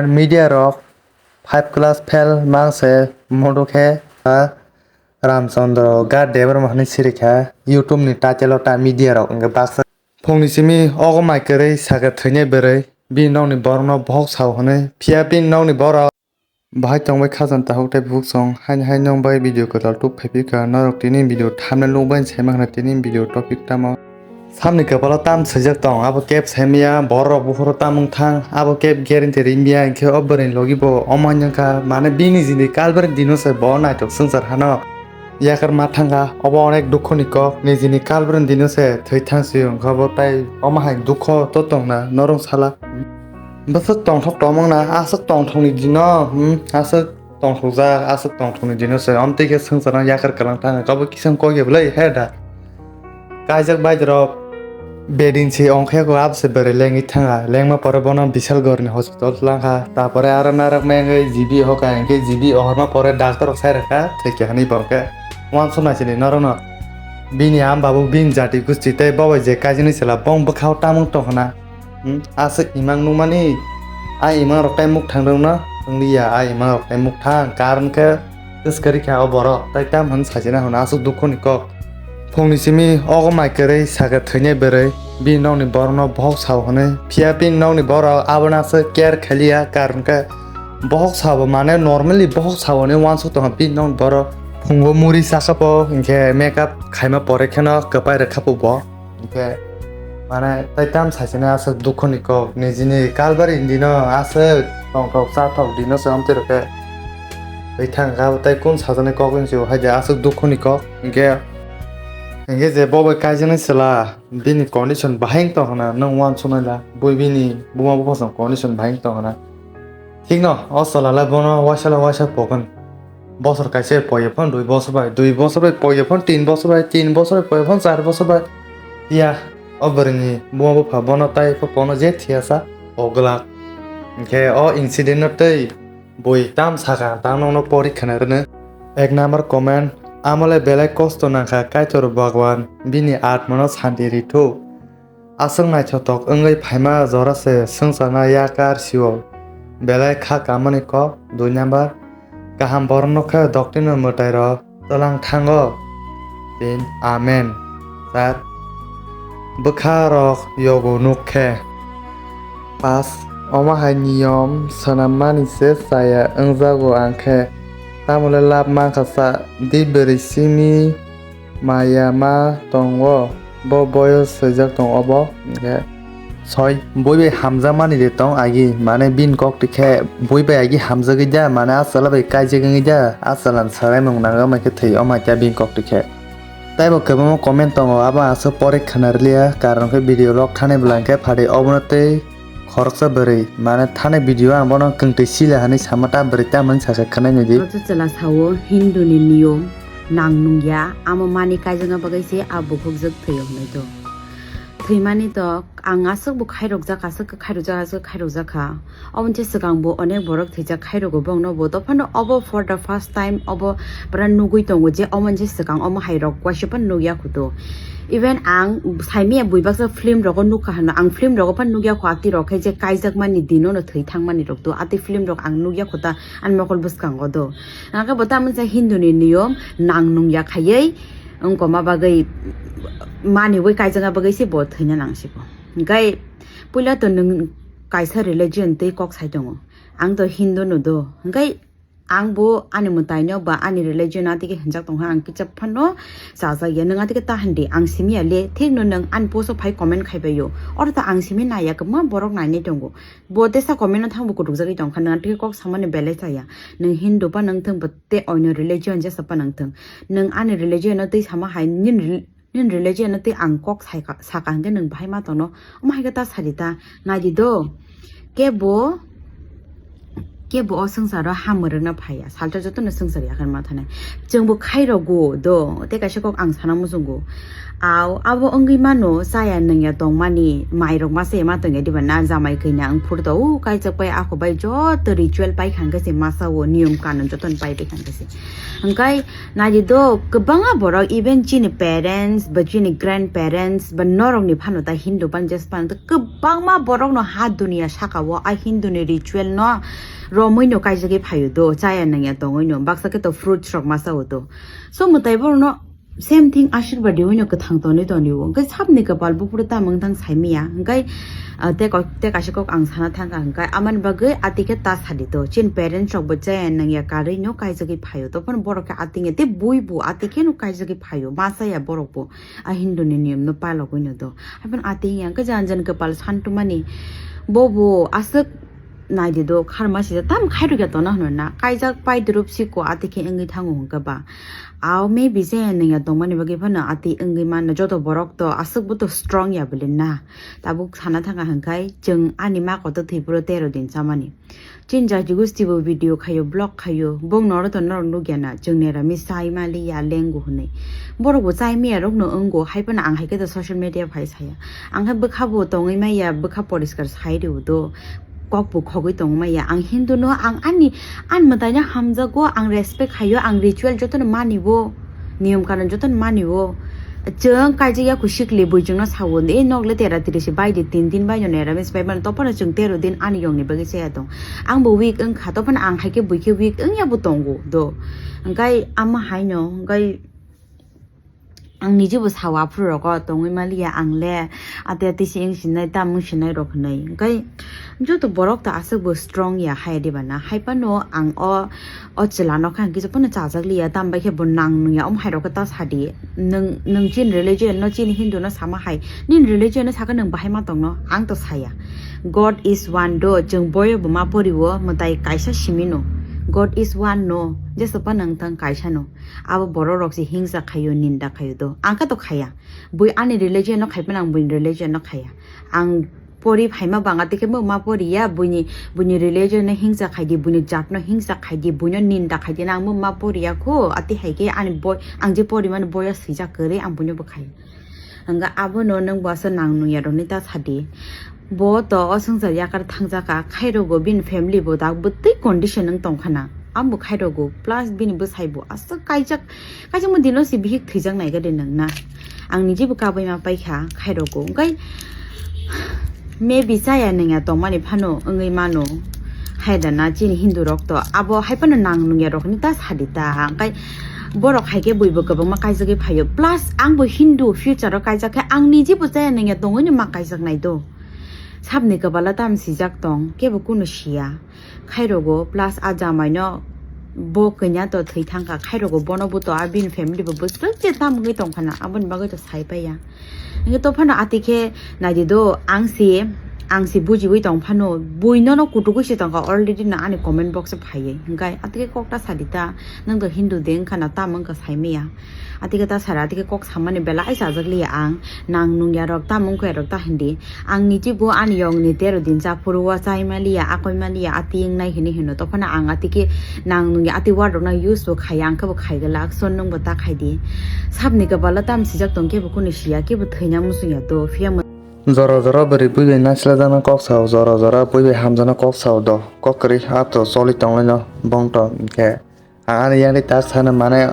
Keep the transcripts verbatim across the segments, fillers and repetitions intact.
Media rok five class fail mang se mudu khe, ah, Ramchandra God Debbarma hwnwi siri kha YouTube ni title o ta media rok hwnkhe baksa. Phungni simi ogo mai kwrwi sakha thwinai bwrwi bini nokni borokno bohok sao hwnwi, phiya bini nokni borok bahai tongbai khajan tahuk tei bukhuk song haino hai nokbai video kwtal tub phaiphikha norok tini video thumbnail nukbai sai mankha tini video topic tamo. Samni kwpalo tam swijak tong, abo keb saimaya, borok buphuru tam wng thang, abo keb guarantee rimaya, hinkhe o bwrwini logi bo omo wngkha, mane bini jini kalbari dino se bo naithok swngchar hano yakar ma thangkha, obo onek dukhoni kok, nijini kalbari dino se thwi thang si wngkha bo, tai omo hai dukho to tongna norok sala. Bwswk tongthok tongmangna, aswk tongthokni dino, hmm, aswk tongthokjak, aswk tongthokni dino se, omtwi khe swngcharno yakar kwlang thangkha, abo kisa kok ya bwlai, he da. Kaijak bai rok bedin se ongkhe ko abo se bwrwi lengwi thangkha, lengma pore bono Bishalgarh ni hospital twlangkha, ta pore aro narwk mengwi G B hoka hinkhe G B ohorma pore doctor rok sai rwkha, thwikha hinwi borok khe uansuk naisini norokno. Bini ama babu bini jati gusti tei bo bai je kaijagni chwla bong bwkhao tamung tongkhna. Hmm, aswk imang nukmani, a imang rok tai mukthang rwngno wngya, a imang rok tai mukthang, karon khe twskari kha o borok, tai tam hwn sajina hwn aswk dukhoni kok. Phungni simi ogo mai kwrwi sakha thwinai bwrwi bini nokni borokno bohok sao hwnwi, phiya bini nokni borok abono aswk care khailiya, karon khe bohok sabo mane normally bohok sao hwnwi uansuk tongkha bini nokni borok. Phungo muri chakha bo hinkhe makeup khaima pore kheno kwpai rwkha bo. Hinkhe mane tai tam saichini aswk dukhoni kok, nijini kalbari dino aswk tongthok chathok dino se omtwi rwkhe. Twi thang kha tai kun sajani kok wngsi bo hai de aswk dukhoni kok. Hinkhe, hinkhe je bo bai kaijaknai chwla bini condition bahai wng tong khna nwng uansuknai la, bui bini buma buphasong condition bahai wng tong khna. Thikno o chwla le bono waisa le waisa pokon. Bosor kaisa poiya phano dui bosor bai, dui bosor bai poiya phano tin bosor bai, tin bosor bai poiya phano char bosor bai. Phiya o bwrwini buma bupha bono tai pho pono je thiyasa o glak. Hinkhe o incident no tei bui tam sakha tang nokno porikha nai rwno. Ek number comment, amo le belai kosto nangkha Kaitor Bhagwan bini atmano santi rithuk. Aswk naithothok wngwi phaima jora se swngcharna yakar sio belai kha kamani kok. Dui number, kaham borokno khe doktino mwtairok twlang thango. Tin, amen. Char, bwkha rok yogo nuk khe. Pas, omo hai niyom swnammani se chaya wngjago ang khe, tamole lab mankha sa di bwrwi simi maya ma tongo, bo boyos swijak tong obo, hinkhe. Soi, bui bai hamjakmani de tong agi, mane bini kok tikhe bui bai agi hamjagwi da, mane a chwla bai kaijak wngwi da, a chwla ni swraimung nangma khe thwi, omo hai khe bini kok tikhe. Taibo kwbangma comment tongo, abo aswk porikha na rwliya, karon khe video log thani bwla hinkhe phatwi obono tei khoroksa bwrwi, mane thani video ang bono kwngtwi sila hinwi sama ta bwrwi tamoni sakha khwnai nai di. Khoroksa chwla sao Hindu ni niyom nang nungya, amo mani kaijakna bagwi se a bukhukjwk thwio hwnwi do. Thwimani to ang aswk bo khairokjak, aswk khairokjak, aswk khairokjak kha. Oboni swkang bo onek borok thwijak khai rwgo bongno bo, dophano obo for the first time obo pura nugwi tongo je omo je swkang omo hai rok waisa phano nugya khutu. Even ang saimanya bui baksa film rogo nukha hwnwi, ang film rogo phano nugya khu atwi rok khe je kaijakmani dino no thwi thangmani rok do, atwi film rok ang nugya khu ta ani mokol bwskango do. Hwnkhai bo tamo se Hindu ni niyom nang nungya khaiwi wngkoma bagwi maniwi kaijakna bagwi se bo thwina nang si bo. Hwnkhe puila to nwng kaisa religion twi kok sai tongo. Ang to Hindu no do. Hwnkhe ang bo ani mwtai no ba ani religion no atike hwnjak tongkha, ang kisa phano chajak ya. Nwng atike ta hwndi, ang simi ya le. Thik no nwng ani post o phai comment khai bai o. Oro to ang simi nai ya, kwbangma borok nai nai tongo. Bo tesa comment no thang bo kutuk jagwi tongkha, nwng atike kok samani belai cha ya. Nwng Hindu pa nang thung, bo te oino religion jesa pa nang thung. Nwng ani religion no twi sama hai, nini rel-, Nini religion no tei ang kok saika, saka hwnkhe nwng bahai ma tongno. Omo hai khe ta sadi ta. Nai di do. Kebo Kebo o swngcharo ha mwrwkna phaiya, salsa jotono swngchar yakarma thanai. Chwngbo khairokgo do, tei kaisa kok ang sana muchungo. Ao, abo wngwi mano, chaya nungya tongmani, mairok masa ma tongya diba na, jamai kanya wng phuru to, o kaijak pai, ako bai joto ritual pai kha hwnkhe se masa o, niyom kanun jotono pai pai kha hwnkhe se. Hwnkhe naidi do, kwbangma borok, even chini parents, ba chini grandparents, ba norokni phano ta Hindu ban jes pan, kwbangma borokno ha dunia saka o, a Hindu ni ritual no romwi no kaijagwi phaio do, chaya nungya tongwi no, baksa khe to fruits rok masa o do. So mwtai borokno same thing ashirwad riwi no kwthang tonwi tonwi o. Hwnkhe sabni kwpal buphuru tamung thang saimaya. Hwnkhe, ah, tei kok-, tei kaisa kok ang sana thangkha hwnkhe, amani bagwi ati khe ta sadi to. Chini parents rok bo chaya nungya karwi no kaijagwi phaio. Tophano borok khe ati wngya tei bui bo ati khe no kaijagwi phaio. Ma chaya borok bo a Hindu ni niyom no palogwi no do. Haiphano ati wngya hwnkhe jan jan kwpal santumani. Bo bo aswk naidi do kharma sijak tam khairokya tona hwnwi na. Kaijak pai drup siko ati khe wngwi thango hwnkhe ba. Ao maybe je nungya tongmani bagwi phano ati wngwi mano, joto borok to aswk bo to strong ya bwle na. Tabuk sana thangkha hwnkhe chwng ani ma kotor thwi phuru tero din chamani. Chini jati gosti bo video khaio, vlog khaio, bong noro to norok nukya na, chwng nera mi sai mali ya lengo hwnwi. Borok bo chai miya rok no wngo, hai phano ang hai khe to social media phai saya. Ang khe bwkha bo tongwi maya, bwkha poriskar sai rw do. Kok bo khogwi tongmaya. Ang Hindu no, ang ani, ani mwtai no hamjago, ang respect haio, ang ritual joto no mani o, niyom kanun joto no mani o. Chwng kaijak ya kusikli bui chwng no sao, e nok le tera tiri se bai di, tin din bai no nera mis bai mano, tophano chwng tero din ani yong ni bagwi chaya tong. Ang bo weak wng kha, tophano ang hai khe bui khe weak wng ya bo tongo do. Hwnkhe ama hai no, hwnkhe Ang niji bo sao aphuru rogo tongwi maliya ang le ate ate se wng sinai tam wng sinai rok hinui. Hwnkhe joto borok to aswk bo strong ya hai diba na? Hai phano ang o, o chwla no khe ang kisa phano chajak liya, tam bai khe bo nang nung ya, omo hai rok khe ta sadi. Nwng, nwng chini religion no, chini Hindu no sama hai, nini religion no sakhe nwng bahai ma tong no? Ang to saya. God is one do, chwng boyo bo ma pori o, mwtai kaisa simi no. God is one no, jesu phano wng thang kaisa no. Abo borok rok se hingsa khaio, ninda khaio do. Ang khe to khaya. Bui ani religion no khai phano ang buini religion no khaya. Ang pori phaima banga tei khe bo ma pori ya, buini, buini religion no hingsa khai di, buini jat no hingsa khai di, buino ninda khai di, nang bo ma pori ya kho, ati hai khe ani boi, ang je pori mani boya swijak kwrwi, ang buino bo khai. Hwnkhe abono nwng bo aswk nang nung ya rokni ta sadi. Bo to o swngchar yakar thangjak kha, khairokgo bini family bo dak bwtwi condition wng tong khana. Amo bo khairokgo, plus bini bwsai bo aswk kaijak, kaijak mo dino se bihik thwijak nai gade nwng na. Ang niji bo kabui ma pai kha, khairokgo. Hwnkhe maybe chaya nungya tongmani phano wngwi mano. Hai da na chini Hindu rok to abo hai phano nang nungya rokni ta sadi ta. Hwnkhe borok hai khe buibo kwbangma kaijagwi phaio. Plus ang bo Hindu future o kaijak khe ang niji bo chaya nungya tongwi no ma kaijak nai do. Sabni kwbala tam sijak tong, kebo kunu siya. Khairogo plus a jamai no bo kanya to thwi thangkha. Khairogo bono bo to a bini family bo bwswk je tam wngwi tong khana, aboni bagwi to sai paiya. Hingke to phano ati khe naidi do, ang si, ang si bujiwi tong phano, bui nono kutukwi se tongkha, already no ani comment box o phaiwi. Hingke ati khe kok ta sadi ta, nwng to Hindu de wngkha na, tamo wngkha sai maya. Ati khe ta sara, ati khe kok samani belai chajak liya ang, nang nung ya rok, tamo wngkha ya rok ta hindi. Ang niji bo ani yong ni tero din cha phuru wa chai maliya, akoi maliya, ati wngnai hinwi hino. To phano ang ati khe nang nung ya, ati word rok no use bo khaiya, ang khe bo khai glak, so nwng bo ta khai di. Sabni kwbalo tam sijak tong khe bo kunu siya, khe bo thwina muchung ya do, phiya mo- Jora jora bwrwi bui bai naisla jana kok sao, jora jora bui bai hamjana kok sao do. Kok kwrwi ha to choli tong lai no bong to, hingkhe ang ani yang ri ta sana mane,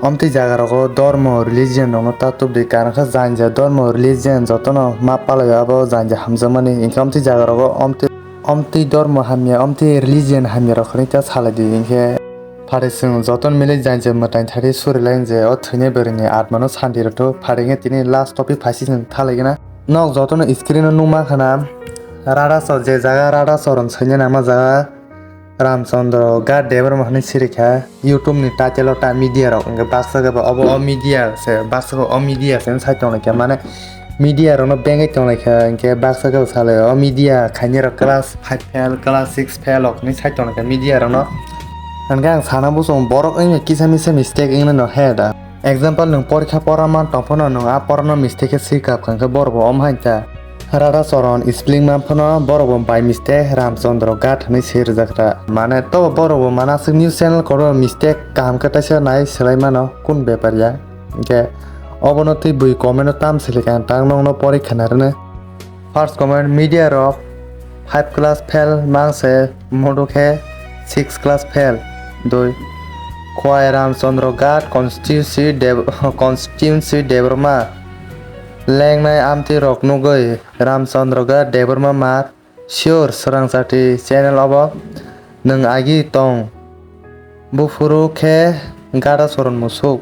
omtwi jaga rogo dormo religion rok no ta tubdi, karon khe janja dormo religion joto no ma palai o, abo janja hamjakmani, hingkhe omtwi jaga rogo omtwi, omtwi dormo hamya, omtwi religion hamya rok hinwi ta salai di, hingkhe phari chwng joto no mili janja mwtai thari suri lai je o thwinai bwrwi ni atma no santi rwthok, phari khe tini last topic phaisi chwng thalai gana. Nok joto no screen o nukma khana, Radasor je jaga, Radasor hwn sainya nangma jaga, Ramchandra Ghat Debbarma hwnwi sirikha YouTube ni title o ta media rok, hwnkhe baksa khe bo obo o media se, baksa khe o media se wng sai tonglaikha, mane media rokno bengwi tonglaikha, hwnkhe baksa khe bo salai o media khainai rok class five fail, class six fail rok hwnwi sai tonglaikha media rokno. Hwnkhe ang sana muchung borok wngya kisa misa mistake wngna no he da. Example, nwng porikha pora man tong phano nwng a porano mistake khe swi kap kha, hwnkhe borok bo omo hai ta. Radha Charan spelling man phano borok bo by mistake Ramchandra Ghat hinwi se rwjak kha. Mane to borok bo mana aswk news channel kotor mistake kaham khe taisa nai swlai mano kun bepar ya. Hinkhe obono twi bui comment o tam sili kha ang tang nokno pori khna rwne. First comment, media rok five class fail mang se modo khe six class fail. Dui, Khwai Ramchandra Ghat constituency Dev-, constituency Debbarma lengnai amtwi rok nugwi Ramchandra Ghat Debbarma mar sure swrang chati channel obo nwng agi tong. Buphuru khe gada soron musuk.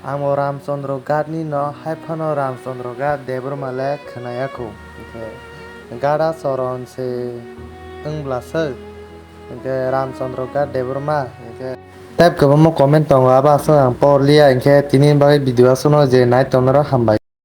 Amo Ramchandra Ghat ni no hai phano Ramchandra Ghat Debbarma le khwnaya kho. Hinkhe gada soron se wng bwlaswk. Hinkhe Ramchandra Ghat Debbarma hinkhe type kwbangma comment tongo, abo aswk ang por liya, hinkhe tini bagwi video aswkno je nai tongnai rok hambai.